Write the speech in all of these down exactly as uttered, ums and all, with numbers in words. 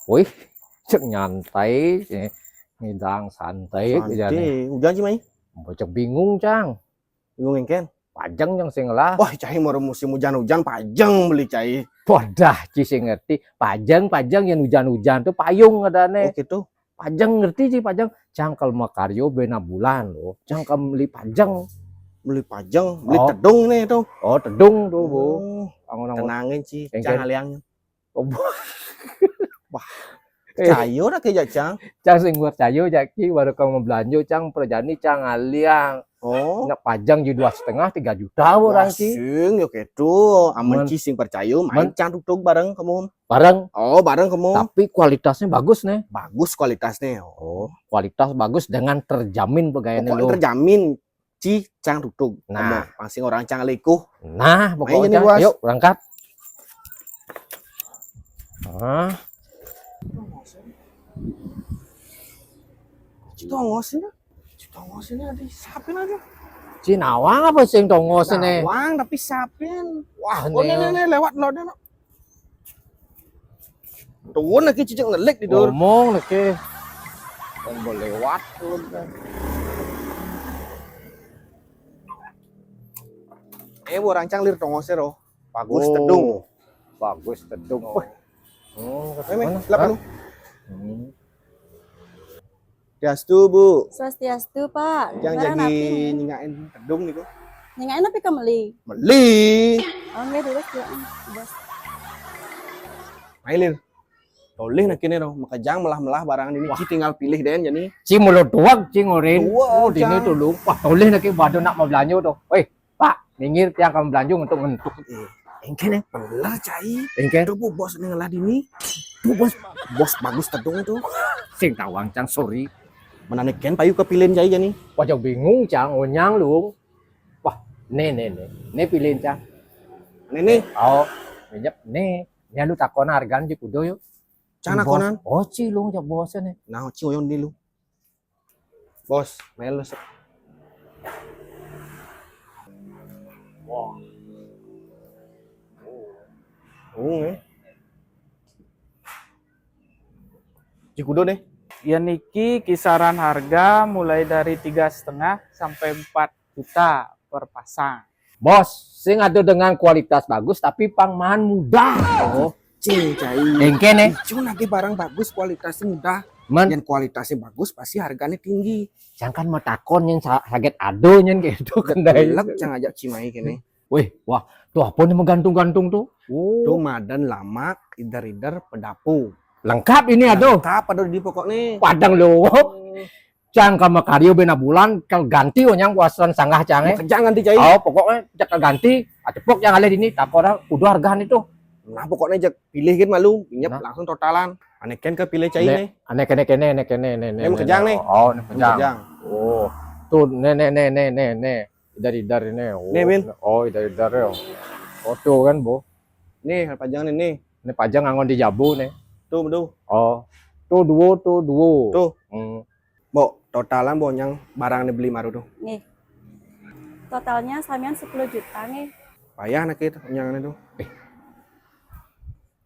Wih, cek nyantai, eh, ngidang santai, santai. Ujan ci mai? Cek bingung, Cang. Bingung engken? Pajeng yang sing lah. Wah, cai mau musim hujan-hujan pajeng beli cai. Podah ci sing ngerti. Pajeng, pajeng yang hujan-hujan tuh payung adane. Oh, gitu. Pajeng ngerti ci pajeng. Cang kalau makaryo bena bulan loh. Cang kalau beli pajeng. Beli pajeng, beli tedung nih tuh. Oh, tedung tuh, Bu. Tenangin ci, Cang aliang. Oh, wah. Cayo dah kejak Cang. Cang sing buat cayo jaki baru kamu belanja Cang perjani Cang aliang. Oh. Nak pajang ju dua setengah tiga juta orang ci. Sing yo ketu, amen ci sing percayo main Cang tutug bareng kamu. Bareng. Oh, bareng kamu. Tapi kualitasnya bagus nih. Bagus kualitasnya. Oh, kualitas bagus dengan terjamin pegawainya. Pokoknya terjamin. Ci Cang tutug. Nah, masing orang Cang likuh. Nah, pokoknya Cang, yuk berangkat. Nah. Ci tongos ini. Ci tongos ini ada siapin aja. Ci nawang apa sing tongos ini? Nawang tapi siapin. Wah, oh, ini lewat lo deh. Tuun lagi cicik ngelik di dur. Ngomong lagi. Kan boleh lewat tuun kan. Eh, orang Cang lir tongose ro. Bagus tedung. Bagus tedung. Oh. Oh, mana? Lap lu. Hmm. Swastiastu, Bu. Swastiastu, Pak. Yang jadi nyingain tedung niku. Nyingain apa kemeli? Meli. Oh, enggak dulu, silakan, Bos. Mailin. Tolih nak kene ro, makejang melah-melah barang ini. Ci tinggal pilih den jani. Ci mulut duweg, ci ngorin. Oh, dini tulung. Wah, tolih nak bado nak mau belanja tuh. Weh, Pak, minggir tiang kamu belanja untuk ngentuk. Eh, engke nih, bener cai. Engke. Tuh, Bu, bos nih ngelah dini. Tuh, bos, bos bagus tedung tuh. Sing tawang Cang, sorry. Menane ken payu kepilin cai jani. Wah, jauh bingung Cang, onyang lu. Wah, nih, nih, nih. Nih pilih Cang. Nih, nih. Oh, minjep nih. Ya lu takon hargaan ci kudo yuk. Cang takonan. Oh, ci lu ngejak bosnya nih. Nah, ci oyong dulu. Bos, melu se- Wah. Oh, eh. Ci kudo deh. Ya niki kisaran harga mulai dari tiga setengah sampai empat juta per pasang. Bos, sing ado dengan kualitas bagus tapi pang maan mudah. Oh, cing cai. Engke nih. Cuma lagi barang bagus kualitasnya mudah. Men. Yang kualitasnya bagus pasti harganya tinggi. Jangan mau takon yang sa- saget ado nyen kayak itu kendai. Lek Cang ajak ci mai kene. Wih, wah, tuh apa nih menggantung-gantung tuh? Oh. Tuh madan lamak, ider-ider, pedapu. Lengkap ini ado. Lengkap ado di pokok nih. Padang lo. Cang kama karyo bena bulan, kal ganti onyang puasan sanggah Cang, eh. Kejang ganti cai. Oh, pokoknya cak ganti, acepok yang alih dini, takora kudu hargaan itu. Nah, pokoknya jak pilih gitu malu, nyep langsung totalan. Aneh ken ke pilih cai nih. Aneh kene kene, aneh kene, nih, nih. Ini kejang nih. Oh, ini kejang. Oh, tuh, nih, nih, nih, nih, nih, nih. Idar-idar ini. Oh, nih, Bin. Oh, idar-idar ya. Oh, tuh kan, Bu. Nih, pajang nih, nih. Ini pajang angon di jabu nih. Tuh, tuh. Oh, tuh duo, tuh duo. Tuh. Hmm. Bo, totalan bo nyang barang ne beli maru tuh. Nih. Totalnya samian sepuluh juta nih. Payah nak itu nyang ane tuh. Eh.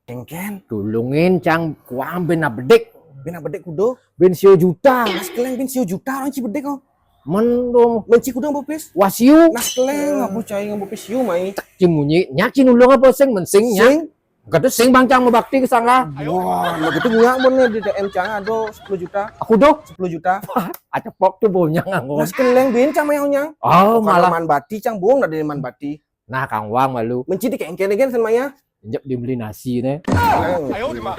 Engken. Tulungin Cang kuang bena bedik. Bena bedik kudo. Ben sio juta. Mas keleng ben sio juta orang ci bedik kok. Men dong. Men ci kudo bopis. Wasiu. Mas keleng ngapa cai ngapa pis yu mai. Cak ci munyi. Nyak ci nulung apa sing mensing nyak. Sing. Kata sing bang Cang mau bakti ke sana. Wah, begitu nyak bener di D M Cang ada sepuluh juta. Aku doh. Sepuluh juta. Acepok tuh baunya nganggur. Mas keleng ben Cang mayang nyang. Oh, malah man bati Cang bong dari man bati. Nah, Kang Wang malu. Menci di kengkene gen sen maya. Injak dibeli nasi ne. Ayo di mana?